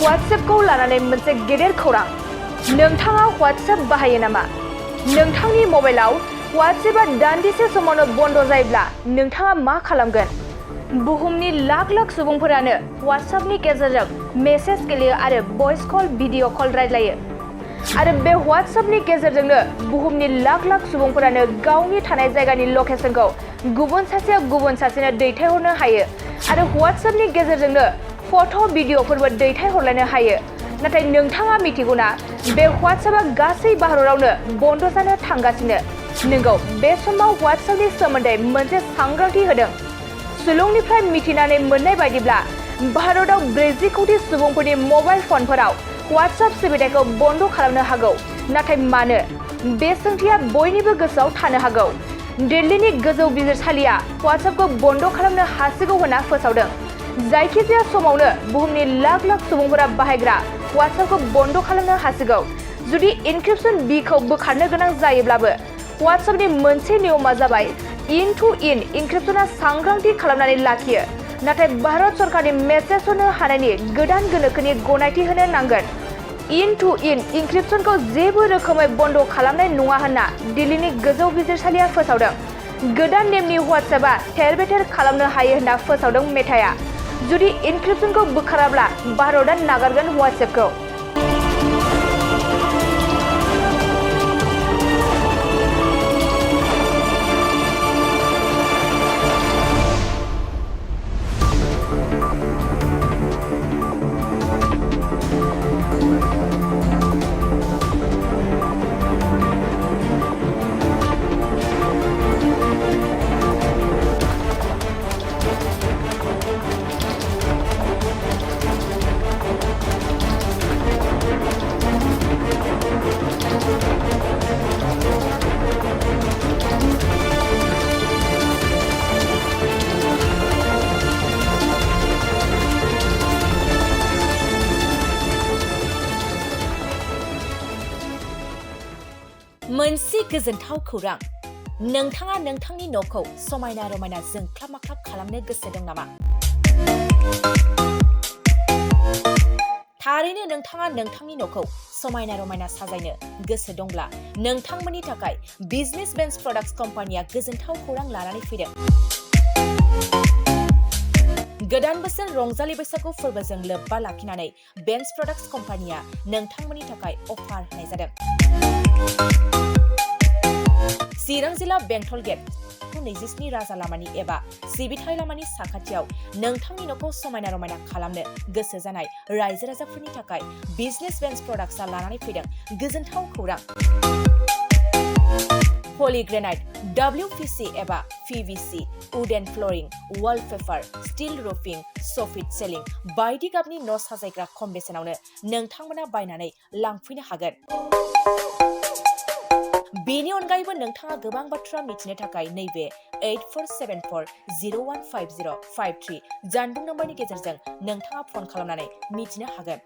WhatsAppखौ लानानै मोनसे गेदेर खौरां। नोंथाङा WhatsApp बाहायो नामा? नोंथांनि मबाइलाव WhatsAppआ दान्दिसे समावनो बन्द जायोब्ला नोंथाङा मा खालामगोन? बुहुमनि लाख लाख सुबुंफोरानो WhatsAppनि गेजेरजों मेसेज गेलेयो आरो भइस कल, भिडिअ कल रायज्लायो। आरो बे WhatsAppनि गेजेरजोंनो बुहुमनि लाख लाख सुबुंफोरानो गावनि थानाय जायगानि लकेशनखौ गुबुन सासेनो दैथायहरनो हायो आरो WhatsAppनि गेजेरजोंनो फट' भिडिअफोरबो दैथायहरलायनो हायो। नाथाय नोंथाङा मिथिगौना बे WhatsAppआ गासै भारतावनो बन्द जानो थांगासिनो। नंगौ, बे समाव WhatsAppनि सोमोन्दै मोनसे सांग्रांथि होदों। सुलुंनिफ्राय मिथिनानै मोननाय बायदिब्ला भारताव 40 कोटि सुबुंफोरनि मबाइल फनफोराव WhatsApp सिबिथायखौ बन्द खालामनो हागौ। नाथाय मानो? बे सोंथिया बयनिबो गोसोआव थानो हागौ। दिल्लीनि गोजौ बिजिरसालिया WhatsAppखौ बन्द खालामनो हासिगौ होनना फोसावदों। जायखिजाया समावनो बुहुमनि लाख लाख सुबुंफोरा बाहायग्रा WhatsAppखौ बन्द खालामनो हासिगौ। जुदि इनक्रिप्शन बिखौ बोखारनो गोनां जायोब्लाबो WhatsAppनि मोनसे नियमा जाबाय इन टु इन इनक्रिप्शना सांग्रांथि खालामनानै लाखियो। नाथाय भारत सरकारनि मेसेज हरनो हानायनि गोदान गोनोखोनि गनायथि होनो नांगोन। इन टु इन इनक्रिप्शनखौ जेबो रोखोमै बन्द खालामनाय नङा होनना दिल्लीनि गोजौ बिजिरसालिया फोसावदों। गोदान नेमनि WhatsAppआ थेर-बेथेर खालामनो हायो होनना फोसावदों मेटाया। जुदि इनक्रिप्शनखौ बोखाराब्ला भारतआ नागारगोन WhatsAppखौ। मोनसे गोजोनथाव खौरां। नोंथाङा नोंथांनि न'खौ समायना-रमायना जोंख्लाब-माख्लाब खालामनो गोसो दं नामा? थारैनो नोंथाङा नोंथांनि न'खौ समायना-रमायना साजायनो गोसो दंब्ला नोंथांमोननि थाखाय बिजनेस बेन्स प्रडाक्ट्स कम्पानिया गोजोनथाव खौरां लानानै फैदों। गोदान बोसोर रंजालि बैसागु फोरबोजों लोब्बा लाखिनानै बेन्स प्रडाक्ट्स कम्पानिया नोंथांमोननि थाखाय अफार होनाय जादों। चिरां जिल्ला बेंटल गेट 27 राजा लामानि एबा सिबिथाय लामानि साखाथियाव नोंथांनि न'खौ समायना-रमायना खालामनो गोसो जानाय रायजो राजाफोरनि थाखाय बिजनेस बेन्स प्रडाक्ट्सआ लानानै फैदों गोजोनथाव खौरां। पलिग्रेनाइट, WPC एबा PVC, wooden flooring, wallpaper, steel roofing, soffit ceiling बायदि गाबनि न' साजायग्रा खम बेसेनावनो नोंथांमोना बायनानै लांफैनो हागोन। बेनि अनगायैबो नोंथाङा गोबां बाथ्रा मिथिनो थाखाय नैबे 8474015053 जानबुं नम्बरनि गेजेरजों नोंथाङा फन खालामनानै मिथिनो हागोन।